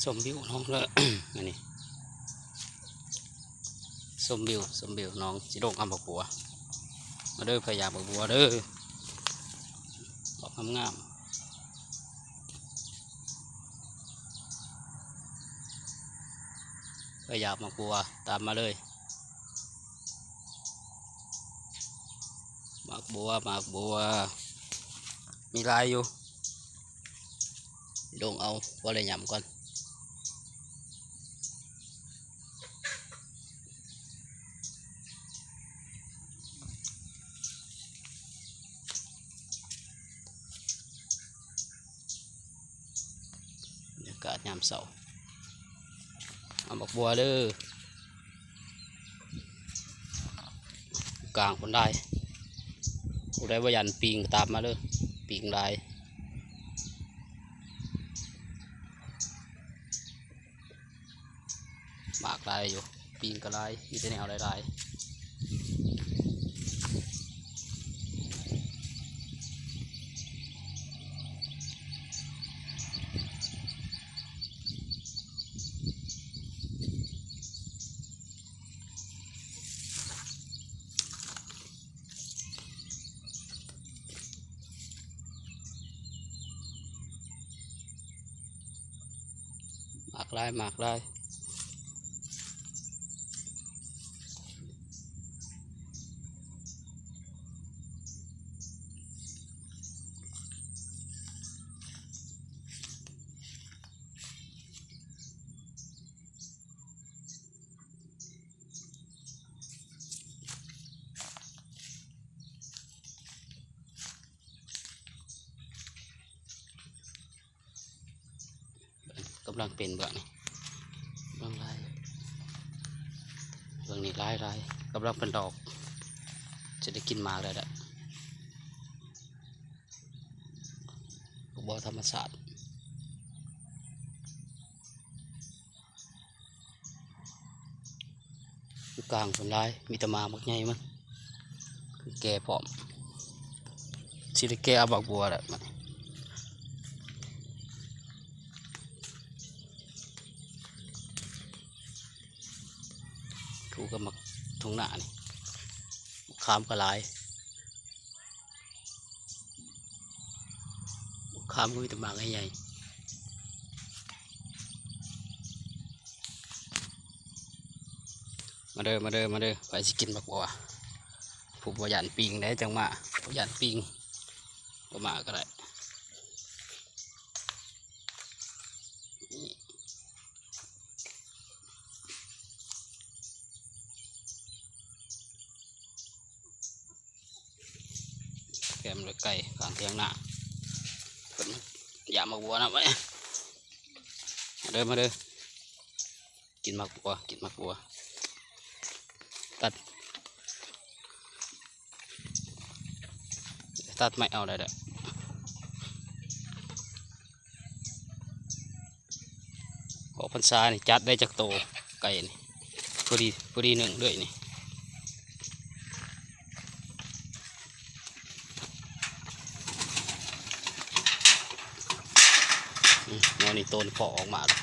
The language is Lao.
ຊົມວິວໜອງເດີ ອັນນີ້ ຊົມວິວ ຊົມວິວໜອງ ຊິລົງເອົາໝາກບົວ ມາເດີ ໃຜຢາກໝາກບົວເດີ ດອກງາມໆ ໃຜຢາກໝາກບົວ ຕາມມາເລີຍ. ໝາກບົວ ໝາກບົວ ມີຫຼາຍຢູ່ ລົງເອົາ ພໍໄດ້ຫຍ້ຳກ່ອນ. ບັນຍາກາດຍາມເຊົ້າ ເອົາໝາກບົວເດີ ກາງພຸ້ນໄດ໋ ຜູ້ໃດບໍ່ຢ້ານປິງກໍຕາມມາເດີ ປິງຫຼາຍ. ໝາກຫຼາຍຢູ່ ປີງກໍຫຼາຍ ມີແຕ່ແນວຫຼາຍໆ. ໝາກຫຼາຍ ໝາກຫຼາຍ. ກຳລັງເປັນເບື້ອງນີ້ ກຳລັງຫຼາຍ ເບື້ອງນີ້ຫຼາຍໆ ກຳລັງເປັນດອກ ຈະໄດ້ກິນໝາກແລ້ວແຫຼະ ບໍ່ທຳມະຊາດ. ຢູ່ກາງພຸ້ນຫຼາຍ ມີແຕ່ໝາກບັກໃຫຍ່ມັນ ຄືແກ່ພ້ອມ ຊິໄດ້ແກ່ເອົາໝາກບົວແຫຼະ ຄູ່ກັບໝາກທົ່ງນານີ້ ມະຂາມກໍຫຼາຍ. ຄາມກໍມີແຕ່ໝາກໃຫຍ່ໆ ມາເດີ ມາເດີ ມາເດີ ໃຜຊິກິນໝາກບົວ ຜູ້ບໍ່ຢ້ານປິງເດ້ ຈັ່ງມາ ບໍ່ຢ້ານປິງ ບໍ່ມາກໍໄດ້. ແກມດ້ວຍໄກ່ຂ້າງຖຽງນາ ເພິ່ນຢາກໝາກບົວນຳ ມາເດີ ມາເດີ ກິນໝາກບົວ ກິນໝາກບົວ ຕັດ ຕັດໄມ້ເອົາໄດ້ແລ້ວ. ອອກພັນສານີ້ຈັດໄດ້ຈັກໂຕ ໄກ່ນີ້ ພໍດີ ພໍດີໜຶ້ງເລີຍນີ້. ອືມ ແນວນີ້ໂຕນເພາະອອກມາແລ້ວ